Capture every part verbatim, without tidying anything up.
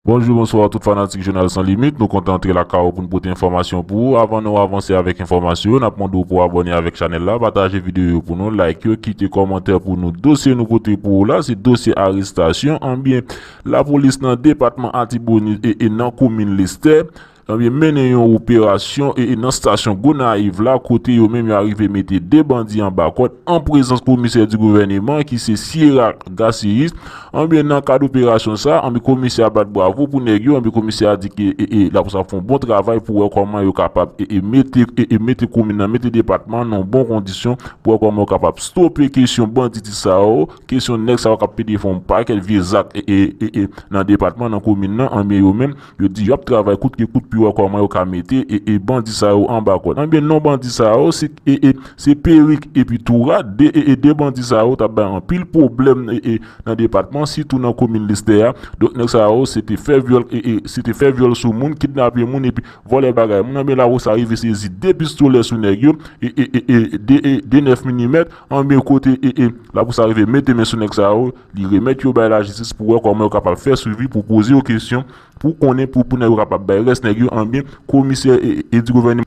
Bonjou, bonswa tout fanatik Jounal San Limit. Nou kontan antre lakay ou pou n pote enfòmasyon pou ou. Avan nou avanse avèk enfòmasyon yo, n ap mande w pou w abòne avèk chanèl la, pataje videyo yo pou nou, like yo, kite kòmantè pou nou. Dosye nou pote pou ou la, se dosye arestasyon, anbyen, lapolis nan depatman Atibonit e, e nan komin Lestè, anbyen, mennen yon operasyon e, e nan stasyon Gonayiv la, kote yo menm yo arive mete de bandi anba kòd an prezans komisè di gouvèneman ki se Sierra Gasius. Anbyen, nan kad operasyon sa, anbyen, komisè a bat bravo pou nèg yo, anbyen, komisè a di ke e, e, lapolis ap fè yon bon travay pou wè kòman yo kapab e, e mete, e, e mete komin nan, mete depatman nan bon kondisyon pou wè kòman yo kapab stope kesyon banditis sa yo, kesyon nèg sa yo k ap pede fè yon pakèt vye zak e, e, e, e nan depatman, nan komin nan, anbyen, yo menm, yo di y ap travay kout ke kout pou yo wè kòman yo ka mete e, e bandi sa yo anba kòd. Anbyen, non bandi sa yo, se, e, e, se Perik epi Toura, de, e, e de bandi sa yo t ap bay anpil pwoblèm e, e nan depatman, sitou nan komin Lestè a. Donk, nèg sa yo, se te fè vyòl, e, e, se te fè vyòl sou moun, kidnape moun, epi vòlè bagay moun. Anbyen, lapolis arive sezi de pistolè sou nèg yo, e, e, e, e de, e, de nèf milimèt, anbyen, kote, e, e, lapolis arive mete men sou nèg sa yo, li remèt yo bay lajistis pou wè kòman yo kapab fè swivi, pou poze yo kesyon, pou konnen, pou, pou nèg yo kapab bay rès nèg yo, anbyen, komisè e, e di gouvènman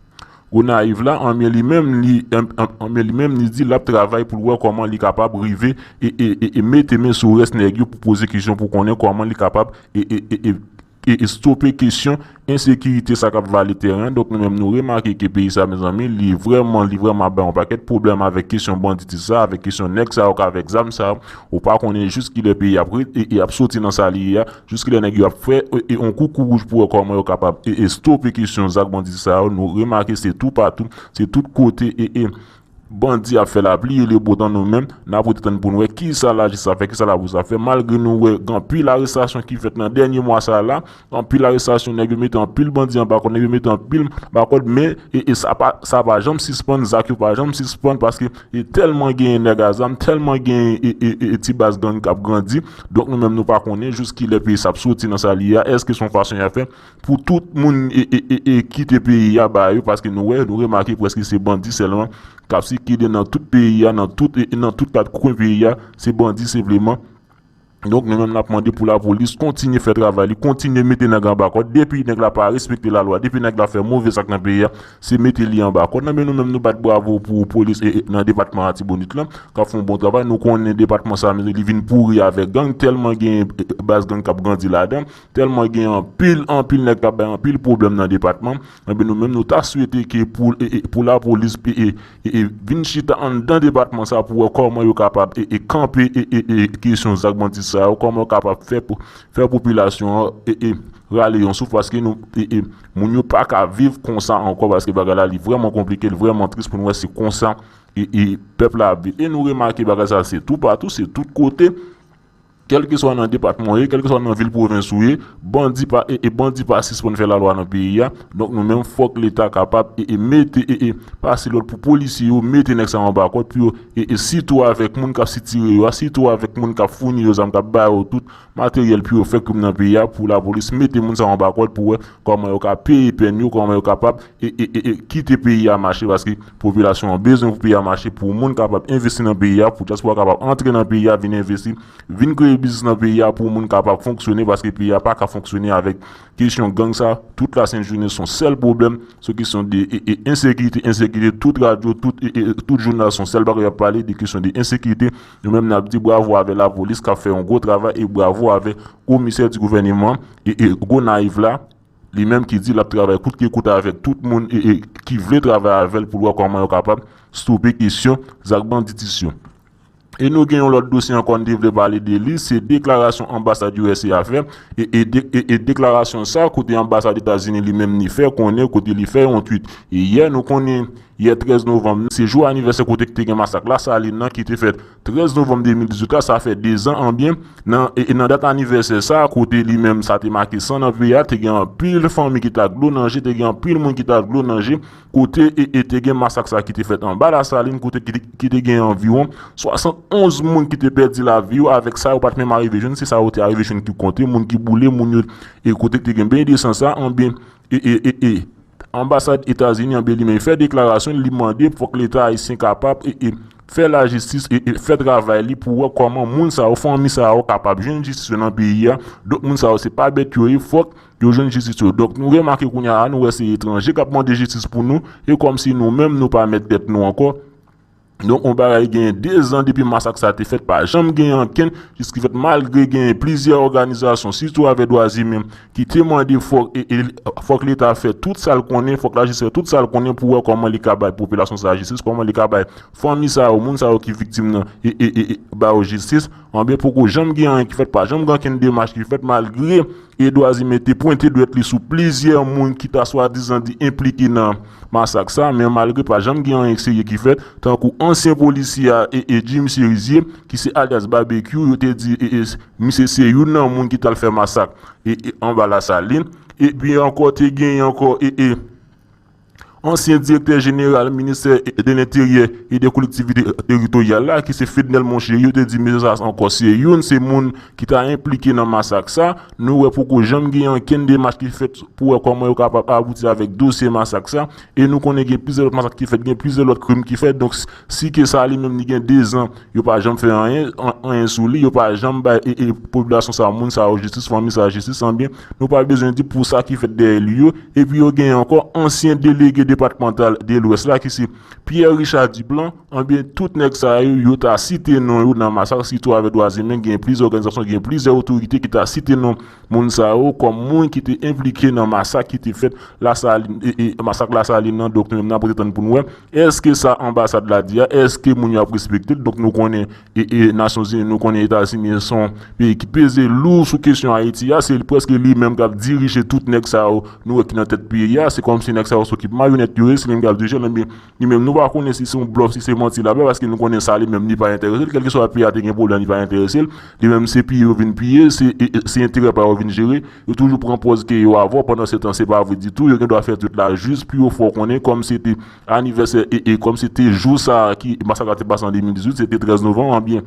Gonayiv la, anbyen, li menm, li, an, an, anbyen, li menm, li di l ap travay pou l wè kòman li kapab rive e, e, e, e mete men sou rès nèg yo pou poze kesyon, pou konnen kòman li kapab e, e, e, e, e, e stope kesyon ensekirite sa k ap vale teren. Donk, nou menm, nou remake ke peyi sa, mezanmi, li vrèman, li vrèman ap bay yon pakèt pwoblèm avèk kesyon banditis sa, avèk kesyon nèg sa yo k avèk zam sa yo. Ou pa konnen jiskilè peyi ap ret e, e ap soti nan sa li ye a. Jiskilè nèg yo ap fè, e, e, yon koukouwouj pou wè kòman yo kapab, e, e stope kesyon zak bandi sa yo. Nou remake se toupatou, se tout kote, e, e bandi ap fè lapli e lebontan. Nou menm, n ap ret tann pou n wè kisa lajistis ap fè, kisa lapolis ap fè, malgre nou wè gen anpil arestasyon ki fèt nan dènye mwa sa la, anpil arestasyon, nèg yo mete anpil bandi anba kòd, nèg yo mete anpil anba kòd, men, e, e sa pa, sa pa janm sispann, zak yo pa janm sispann, paske e tèlman genyen nèg a zam, tèlman genyen e, e, e, e ti baz gang k ap grandi. Donk, nou menm, nou pa konnen jiskilè peyi sa ap soti nan sa li ye a. Èske se yon fason y ap fè pou tout moun e, e, e, e kite peyi a ba yo? Paske nou wè, nou remake prèske se bandi sèlman k ap sikile nan tout peyi a, nan tout, e, nan tout kat kwen peyi a, se bandi senpleman. Donk, nou menm, n ap mande pou lapolis kontinye fè travay li, kontinye mete nèg anba kòd. Depi nèg la pa respekte lalwa, depi nèg la fè move zak nan peyi a, se mete li anba kòd. Anbyen, nou menm, nou bat bravo pou polis e, e, nan depatman Atibonit la, k ap fè yon bon travay. Nou konnen depatman sa, li vin pouri avèk gang, tèlman gen, e, baz gang k ap grandi ladan, tèlman gen anpil, anpil nèg k ap bay anpil pwoblèm nan depatman. Anbyen, nou menm, nou ta swete ke pou, e, e, pou lapolis, e, e, e, e vin chita anndan depatman sa pou wè kòman yo kapab, e, e kanpe, e, e, e kesyon zak bandi sa yo, kòman yo kapab fè pou fè popilasyon an, e, e rale yon souf, paske nou, e, e moun yo pa ka viv konsa ankò, paske bagay la li vrèman konplike, li vrèman tris pou nou wè se konsa, e, e pèp la ap viv. E nou remake bagay sa se toupatou, se tout kote. Kèlkeswa nan depatman ou ye, kèlkeswa nan vil pwovens ou ye, bandi pa, e, e bandi pa sispann fè lalwa nan peyi a. Donk, nou menm, fòk Leta kapab, e, e mete, e, e pase lòd pou polisye yo mete nèg sa yo anba kòd pou yo, e, e sitou avèk moun k ap sitire yo a, sitou avèk moun k ap founi yo zam, k ap ba yo tout materyèl pou yo fè krim nan peyi a, pou lapolis mete moun sa yo anba kòd pou wè kòman yo ka peye pèn yo, kòman yo kapab e, e, e, e kite peyi a mache, paske popilasyon an bezwen pou peyi a mache, pou moun kapab envesti nan peyi a, pou dyaspora kapab antre nan peyi a, vin envesti, vin kreye biznis nan peyi a, pou moun kapab fonksyone, paske peyi a pa ka fonksyone avèk kesyon gang sa. Tout lasent jounen se yon sèl pwoblèm, se kesyon de, e, e, ensekirite, ensekirite, tout radyo, tout, e, e, tout jounal se yon sèl bagay y ap pale de kesyon de ensekirite. Nou menm, n ap di bravo avè lapolis k ap fè yon gwo travay e bravo avè komisè di gouvèneman e, e Gonayiv la, li menm ki di l ap travay kout ke kout avèk tout moun e, e ki vle travay avè l pou l wè kòman yo kapab stope kesyon zak banditis yo. E nou gen yon lòt dosye ankò n te vle pale de li, se deklarasyon anbasad U S A a fè, e, e, de, e, e deklarasyon sa kote anbasad Etazini li menm li fè konnen, kote li fè yon tweet. E yè nou konnen, yè trèz novanm, se jou anivèsè kote ki te gen masak Lasalin nan ki te fèt trèz novanm de mil dizuit la, sa fè dezan anbyen, nan, e, e nan dat anivèsè sa, kote li menm sa te make san nan peyi a, te gen anpil fanmi ki t ak dlo nan je, te gen anpil moun ki t ak dlo nan je, kote, e, e te gen masak sa ki te fèt anba Lasalin, kote ki te, ki te gen anviwon swasannonz moun ki te pèdi lavi yo, avèk sa yo pa t menm arive jwenn, se sa yo te arive jwenn ki konte, moun ki boule, moun yo, e kote ki te gen beny de san sa, anbyen, e, e, e, e, anbasad Etazini, anbyen, li menm fè deklarasyon, li mande fòk Leta ayisyen kapab, e, e, fè lajistis e, e fè travay li pou wè kòman moun sa yo, fanmi sa yo kapab jwenn jistis yo nan peyi a. Donk moun sa yo se pa bèt yo ye, fòk yo jwenn jistis yo. Donk nou remake kounye a, nou wè se etranje k ap mande jistis pou nou, e kòmsi nou menm nou pa mèt tèt nou ankò. Donk yon bagay genyen de zan depi masak sa te fèt, pa janm genyen ankenn jistis ki fèt, malgre genyen plizyè òganizasyon, sitou avè dwa imen, ki te mande fòk e, e, fòk Leta fè tout sa l konnen, fòk lajistis fè tout sa l konnen pou wè kòman li ka bay popilasyon sa a jistis, kòman li ka bay fanmi sa yo, moun sa yo ki viktim nan, e, e, e, e ba yo jistis. Anben poko janm gen anyen ki fèt, pa janm gen ankenn demach ki fèt, malgre e dwa imen te pwente dwèt li sou plizyè moun ki ta swadizan di enplike nan masak sa, men malgre pa janm gen anyen serye ki fèt, tankou ansyen polisye a, e, e Jim Cherizier, ki se alyas Babekyou, yo te di e, e, misye se youn nan moun ki t al fè masak e, e anba Lasalin. Epi ankò te genyen ankò e, e ansyen direktè jeneral ministè de lenteryè e de kolektivite teritoryal la, ki se Fednel Monchéry, yo te di mesye sa ankò se youn, se moun ki ta enplike nan masak sa. Nou wè poko janm gen ankenn demach ki fèt pou wè kòman yo kapab abouti avèk dosye masak sa. E nou konnen gen plizyè lòt masak ki fèt, gen plizyè lòt krim ki fèt. Donk si ke sa li menm li gen de zan, yo pa janm fè anyen, an- anyen sou li, yo pa janm bay e, e popilasyon sa, moun sa yo jistis, fanmi sa jistis, anben nou pa bezwen di pou sa ki fèt dèyè li yo. Epi yo gen ankò ansyen delege depatmantal de Lwès la ki se Pierre Richard Duplan, anben tout nèg sa yo, yo ta site non yo nan masak, sitou avè dwa imen, gen plizyè òganizasyon, gen plizyè otorite ki ta site non moun sa yo kòm moun ki te enplike nan masak ki te fèt Lasalin, e, e, masak Lasalin nan. Donk nou menm n ap rete tann pou n wè èske sa anbasad la di a, èske moun yo ap respekte l. Donk nou konnen e, e Nasyonzini, nou konnen Etazini se yon peyi ki peze lou sou kesyon Ayiti a, se prèske li menm k ap dirije tout nèg sa yo nou wè ki nan tèt peyi a, se kòmsi nèg sa yo se yon ekip mayonèt yo ye, se li menm k ap dirije l, ebyen li menm nou pa konnen si se yon blòf, si se manti l ap bay, paske nou konnen sa li menm li pa enterese l, kèlkeswa peyi a te gen pwoblèm li pa enterese l, li menm se piye yo vin piye, se e, e, se enterè pa yo vin jere, yo toujou pran pòz ke yo avè w, pandan se tan se pa vre ditou, yo gen dwa fè tout la jis pou yo fè w konnen kòm se te anivèsè e, e kòm se te jou sa a ki masak la te pase an de mil dizuit, se te trèz novanm, anben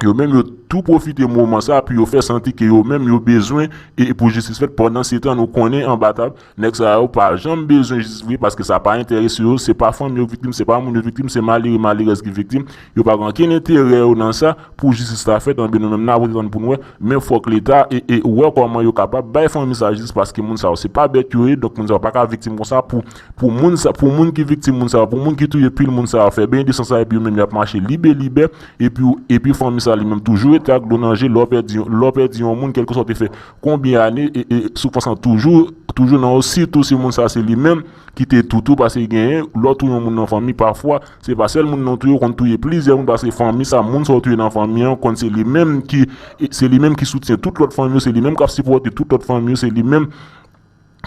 yo menm yo tou pwofite moman sa a pou yo fè santi ke yo menm yo bezwen e, e pou jistis fèt. Pandan se tan nou konnen anba tab nèg sa yo pa janm bezwen jistis vre, paske sa pa enterese yo, se pa fanmi yo viktim, se pa moun yo viktim, se malere malerèz ki viktim. Yo pa gen ankenn enterè yo nan sa pou jistis la fèt, anben nou menm n ap rete tann pou n wè. Men fòk Leta e, e wè kòman yo kapab bay fanmi sa jistis, paske moun sa yo se pa bèt yo ye, donk moun sa yo pa ka viktim konsa pou, pou moun sa, pou moun ki viktim moun sa yo, pou moun ki touye pil moun sa yo, fè benyen de san sa, epi yo menm y ap mache libelibè, epi, epi fanmi sa li menm toujou rete ak dlo nan je, lè w pèdi, lè w pèdi yon moun, kèlkeswa w te fè konbyen ane, e, e soufrans lan toujou, toujou nan yo, sitou si moun sa se li menm ki te toutou, paske genyen lè w touye yon moun nan fanmi, pafwa se pa sèl moun nan w touye, ou konn touye plizyè moun, paske fanmi sa, moun sa w touye nan fanmi an, konn se li menm ki, se li menm ki soutyen tout lòt fanmi yo, se li menm k ap sipòte tout lòt fanmi yo, se li menm,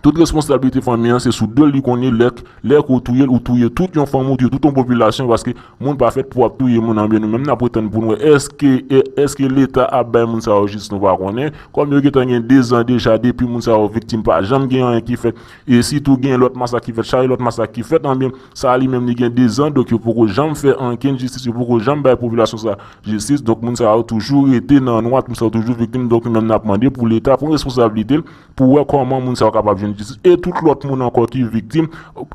tout responsablite fanmi an se sou do l li konnen. Lè, lè ke w touye l, ou touye tout yon fanmi, ou touye tout yon popilasyon, paske moun pa fèt pou ap touye moun, anben nou menm n ap rete tann pou n wè èske, èske Leta ap bay moun sa yo jistis, nou pa konnen. Kòm yo gentan gen de zan deja depi moun sa yo viktim, pa janm gen anyen ki fèt, e sitou gen lòt masak ki fèt, chaje lòt masak ki fèt, anben sa li menm li gen de zan, donk yo poko janm fè ankenn jistis, yo poko janm bay popilasyon sa jistis, donk moun sa yo toujou rete nan nwa, moun sa yo toujou viktim, donk nou menm n ap mande pou Leta pran responsablite l, pou wè kòman moun sa yo kapab jwenn jistis, e tout lòt moun ankò ki viktim,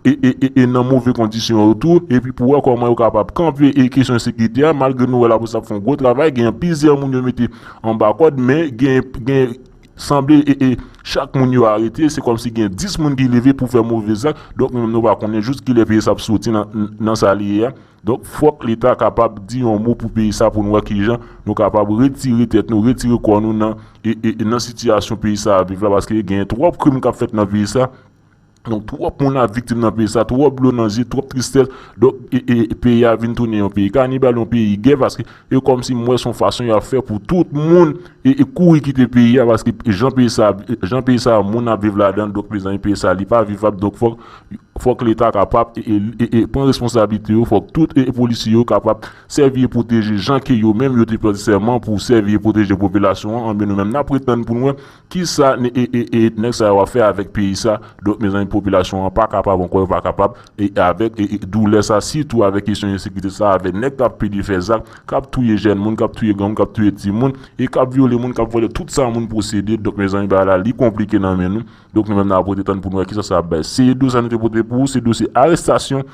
e, e, e, e nan move kondisyon yo tou, epi pou wè kòman yo kapab kanpe e kesyon ensekirite a, malgre nou wè lapolis ap fè yon gwo travay, gen plizyè moun yo mete anba kòd, men gen, gen sanble e, e chak moun yo arete, se kòmsi gen dis moun ki leve pou fè move zak. Donk nou menm nou pa konnen jis kilè peyi sa ap soti nan, nan sa li ye a. Donk fòk Leta kapab di yon mo pou peyi sa, pou n wè kijan nou kapab retire tèt nou, retire kò nou nan, e, e, e nan sitiyasyon peyi sa ap viv la, paske gen twòp krim k ap fèt nan peyi sa. Donk twòp moun ap viktim nan peyi sa, twòp dlo nan zye, twòp tristès. Donk e, e, peyi a vin tounen yon peyi kanibal, yon peyi gè, paske e kòmsi m wè se yon fason y ap fè pou tout moun e, e kouri kite peyi a, paske jan peyi sa, jan peyi sa moun ap viv ladan l, donk mezanmi peyi sa li pa vivab, donk fòk, fòk Leta kapab e, e, e, e pran responsablite yo, fòk tout e, e polisye yo kapab sèvi e pwoteje jan ke yo menm yo te prete sèman pou sèvi e pwoteje popilasyon an, anben nou menm n ap ret tann pou n wè kisa e, e, e, e nèg sa yo ap fè avèk peyi sa. Donk mezanmi popilasyon an pa kapab ankò, yo pa kapab e avèk e, e doulè sa, sitou avèk kesyon ensekirite sa, avèk nèg k ap pede fè zak, k ap touye jèn moun, k ap touye granmoun, k ap touye timoun, e k ap vyole moun, k ap vòlè tout sa moun posede. Donk mezanmi bagay la li konplike nan men nou. Donk nou menm n ap rete tann pou n wè kisa sa ap bay. Se dosye sa nou te pote pou ou, se dosye arestasyon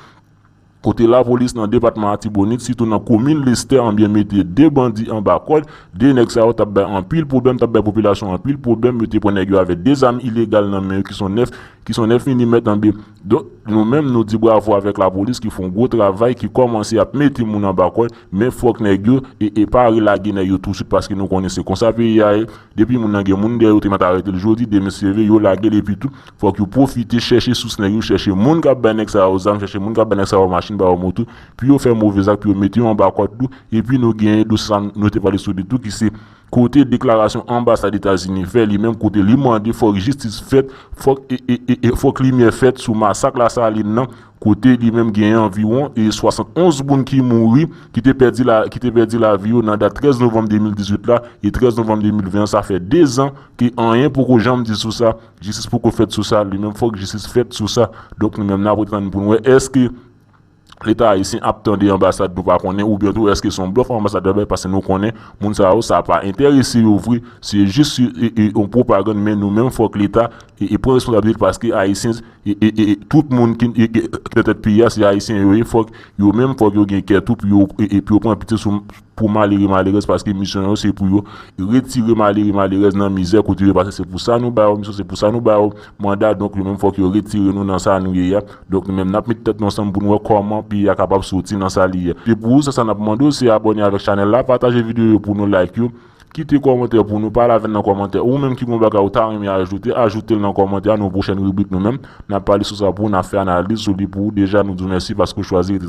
kote lapolis nan depatman Latibonit, sitou nan komin Lestè, anbyen mete de bandi anba kòd. De nèg sa yo t ap bay anpil pwoblèm, t ap bay popilasyon anpil pwoblèm. Yo te pran nèg yo avèk de zam ilegal nan men yo ki son nèf, ki son nèf milimèt anbyen. Donk, nou menm, nou di bravo avèk lapolis ki fè yon gwo travay, ki kòmanse ap mete moun anba kòd, men fòk nèg yo e, e pa relage nèg yo touswit, paske nou konnen se konsa peyi a ye. Depi moun nan gen moun dèyè, yo te mèt arete l jodi, demen se leve, yo lage l, epi tou, fòk yo pwofite chèche sous nèg yo, chèche moun k ap bay nèg sa yo zam, chèche moun k ap bay nèg sa yo machin, ba yo moto, pou yo fè move zak, pou yo mete yo anba kòd tou. Epi nou genyen dosye sa nou te pale sou li tou, ki se kote deklarasyon anbasad Etazini fè li menm, kote li mande fòk jistis fèt, fòk, e, e, e, e, fòk limyè fèt sou masak Lasalin nan, kote li menm genyen anviwon e swasannonz moun ki mouri, ki te pèdi la, ki te pèdi lavi yo nan dat trèz novanm de mil dizuit la, e trèz novanm de mil ven an, sa fè de zan ke anyen poko janm di sou sa, jistis poko fèt sou sa, li menm fòk jistis fèt sou sa. Donk nou menm n ap ret tann pou n wè èske Leta ayisyen ap tande anbasad, nou pa konnen, oubyen tou èske se yon blòf anbasad ap bay, paske nou konnen moun sa yo, sa pa enterese yo vre, se jis e, e, yon pwopagann, men nou menm fòk Leta e, e pran responsablite, paske ayisyen, e, e, e, e tout moun ki, e, e, ki nan tèt peyi a, se ayisyen yo ye, fòk yo menm, fòk yo gen kè tou pou yo, e, e pou yo pran pitye sou, pou malere, malerèz, paske misyon yo se pou yo retire malere, malerèz nan mizè kote yo pase. Se pou sa nou ba yo misyon, se pou sa nou ba yo manda. Donk yo menm fòk yo retire nou nan sa nou ye a. Donk nou menm n ap met tèt nou ansanm pou n wè kòman peyi a kapab soti nan sa li ye. Se pou sa, sa n ap mande w se abòne avèk chanèl la, pataje videyo yo pou nou, like yo, kite kòmantè pou nou, pale avè n nan kòmantè. Ou menm ki gon bagay ou ta renmen ajoute, ajoute l nan kòmantè a, nan yon pwochèn ribrik nou menm n ap pale sou sa pou w, n ap fè analiz sou li pou ou. Deja nou di w mèsi paske w chwazi rete